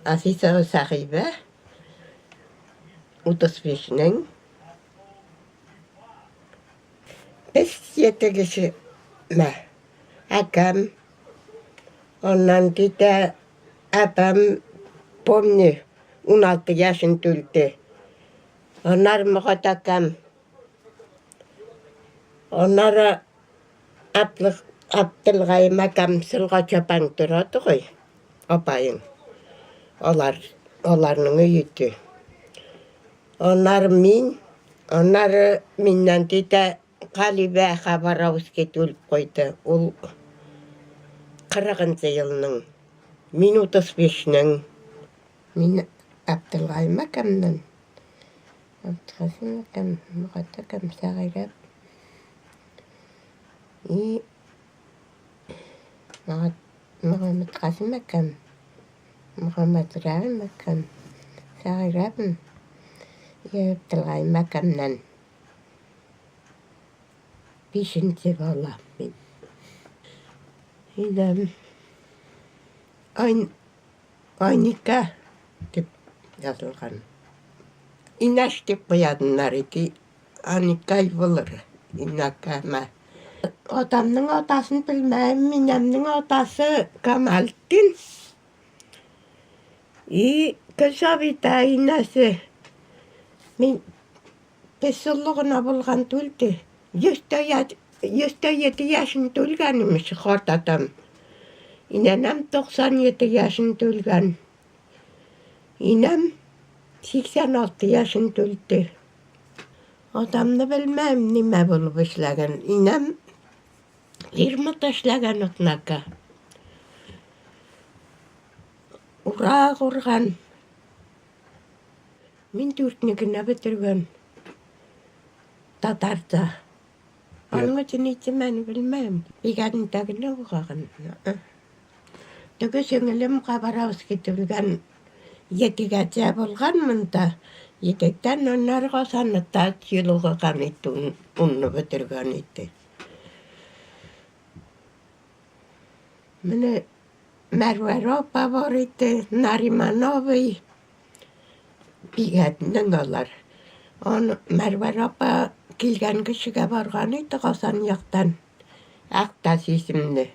Асисова Сәгыйбә, 35-нең. Без җете кеше мә. Әкәм, аннан китә әпәм, помню, 16 яшен түлте. Аннары Мөхәт әкәм. Аннары Аплык Аптылгаем әкәм сылга чапан тора тугый, апаең. Алар, аларның өе ите. Аннары мин, аннары миннән китә Калибә Хабаровский үлеп куйды. Ул 40 елның. Мин 35-нең. Мин Абдылгаим әкәмнән. Абдылгазим әкәм, Мөхәт әкәм, Сәгыйрә. И Мөхәммәтгазим әкәм, Мөхәммәтрәим әкәм, Сәгыйрәбем, и Абдылгаим әкәмнән. Бишенче бала мин. Инәм Айн Айника дип язылган. Инәш дип куядыннар иде. Аникай булыр. Инәкәмә. Атамның атасын белмәем. Минәмнең атасы Камалтдин. И Гөлсабита инәсе. Мин Песоллы гына булган түлте. 107 яшен түлгән имеш карт атам. Инәнәм 97 яшен түлгән. Инәм 86 яшен түлте. Атамны белмәм, нимә булып эшләгән. Инәм фирмада эшләгән, однако. Урак урган. Мин дүртне генә бетергән. Татарда. Аның өчен исемен белмәм. Бигәнендә генә укыган. Теге сеңелем Хабаровский төбелгән етигәчә булган монда. Етектән аннары Казанда ел укыган иде, унны бетергән иде. Менә Мәрвәр апа бар иде, Нариман абый. Бигәтнең алар. Аны Мәрвәр апа килгән кешегә барган иде Казан яктан. Актас исемле.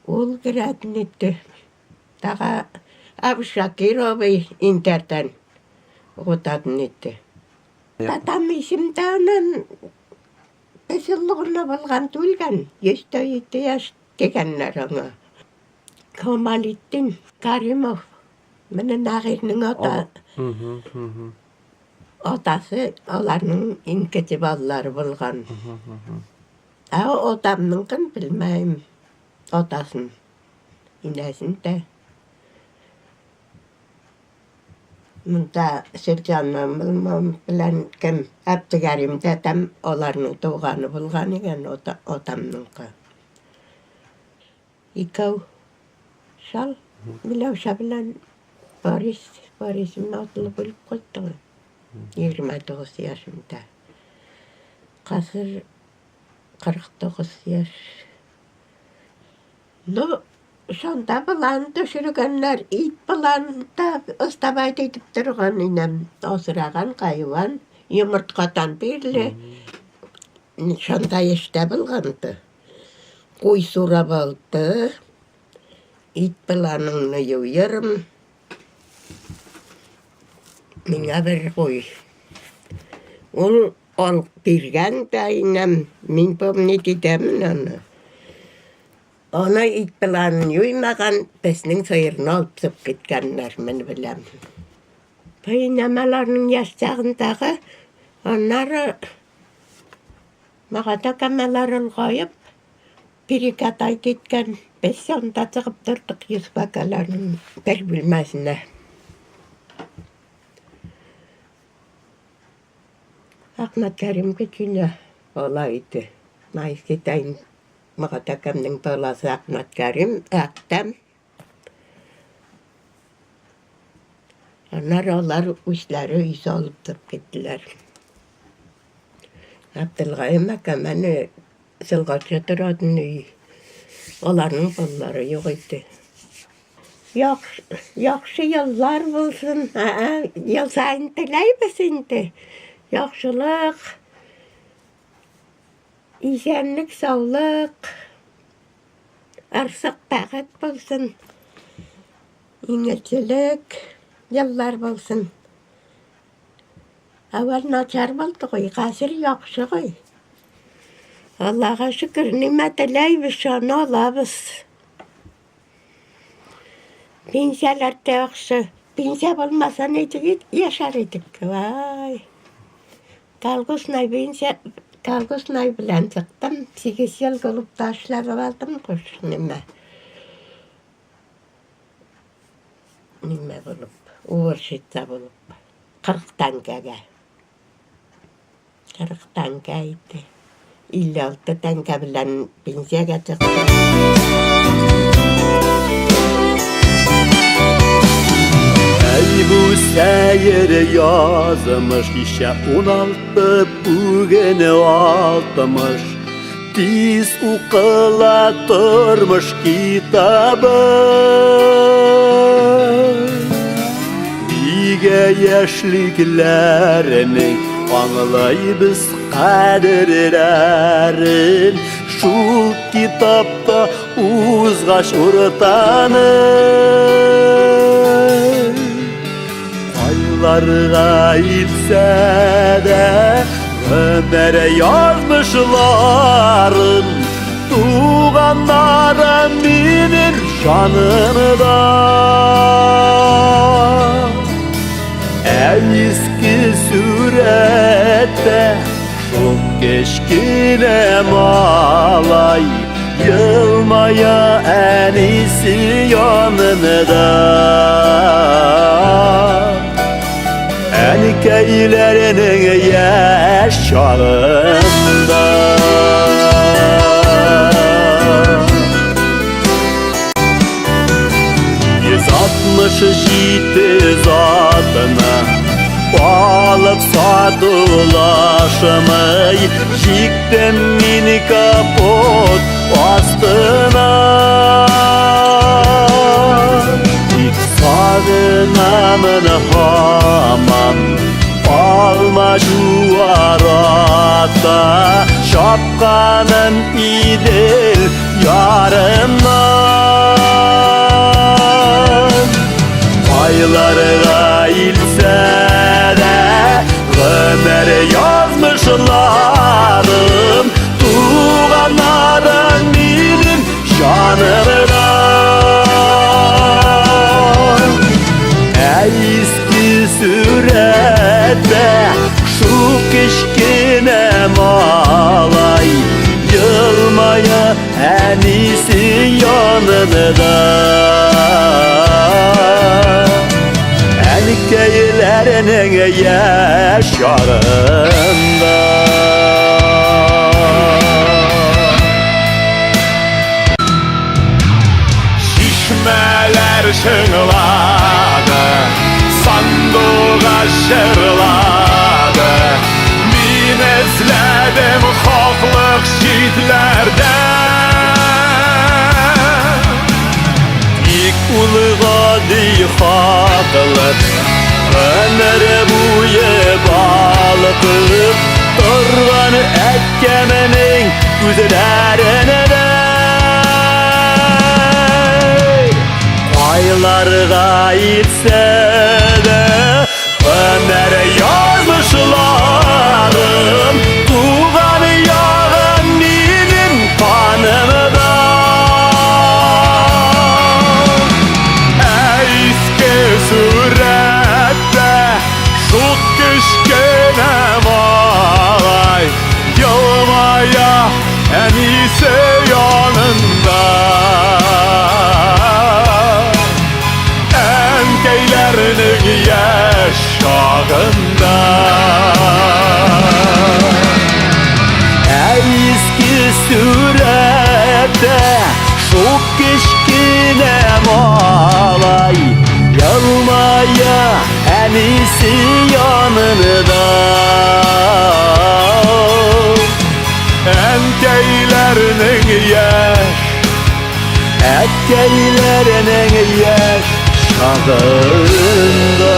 Ул керәтен итте. Тага Абшакир абый Интертан укытатын итте. Татам исемдә анан Кызыллыгына булган түлгән, 107 яшь дигәннәр аңа. Камалетдин Каримов, менә Нәгыйрьнең ата, атасы аларның иң кече балалары булган. Ә атамныңкын белмәем, атасын, инәсен дә. Монда Сөлҗаннан булмам белән кем Әптегәрим тәтәм аларның туганы булган икән атамныңкы. Икәү шал Миләүшә белән Борис, Борисым атылып үлеп кайтты. 29 яшендә. Хәзер 49 яшь. Ну, шунда болан төшергәннәр, ит болан да оставать итеп торган инем. Асраган хайван, йомырткадан бирле шунда эштә булганды. Куй сурап алды, ит боланыңны юерым. Миңа бер куй. Ул алып биргән дә инем, мин помнить итәмен аны. Аны ит белән юймаган, безнең сыерны алып чыгып киткәннәр, мин беләм. Инәм аларның яшь чагындагы, аннары Магата кәмәләр олгаеп, перекатать иткән. Без анда чыгып тордык Йосыф әкәләрнең бер бүлмәсенә. Әхмәткәрим кечкенә бала иде. Наискетәйн Мөхәтәкәмнең баласы Әхмәткәрим, Әхтәм. Аннары алар үзләре өй салып торып киттеләр. Әбделгаем әкәм әне Сылгача торатын өй. Аларның балалары юк иде. Яхшы еллар булсын. Ел саен теләйбез инде. Яхшылык, исәнлек, саулык, ырсык, бәхет булсын. Иңелчелек еллар булсын. Әүвәл начар булды гой, хәзер яхшы гой. Аллага шөкер, нимә теләйбез, шуны алабыз. Пенсияләр дә яхшы. Пенсия булмаса, ничек яшәр идек? Вай. Колхозный пенсия, колхозный белән чыктым. 8 ел клубта эшләп алдым, куш нимә. Нимә булып, уборщица булып. 40 тәңкәгә. 40 тәңкә иде. 56 тәңкә белән пенсиягә чыктым. Әй бу сәер язмыш, кичә 16, бүген 60. Тиз укыла тормыш китабы. Нигә яшьлекләренең аңлайбыз кадерләрен, шул китапта узгач уртаны. Айларга илсә дә гомер язмышларын, туганнарым минем җанымда. Ә иске сурәттә шул кечкенә малай елмая әнисе янында. Әнкәйләренең яшь чагында. 167 затына алып сатулашмый, җиктем мин капот астына. Тик сагынамын һаман алма арата чапканым Идел ярымнан. Айларга илсә дә гомер язмышларым, туганнарым минем җанымда. Ә иске сурәттә шул кечкенә малай елмая әнисе янында. Әнкәйләренең яшь чагында. Чишмәләр чыңлады, сандугач җырлады. Мин эзләдем хаклык читләрдә. Тик ул гади хаклык гомере буе балкып торган әткәмнең күзләрендә. Айларга илсә дә гомер язмышларым, туган ягым минем канымда. Ә иске сурәттә шул кечкенә малай елмая әнисе янында. Әнкәйләренең яшь чагында. Ә иске сурәттә шул кечкенә малай елмая әнисе янында. Әнкәйләренең яшь Әткәйләрнең яшь чагында.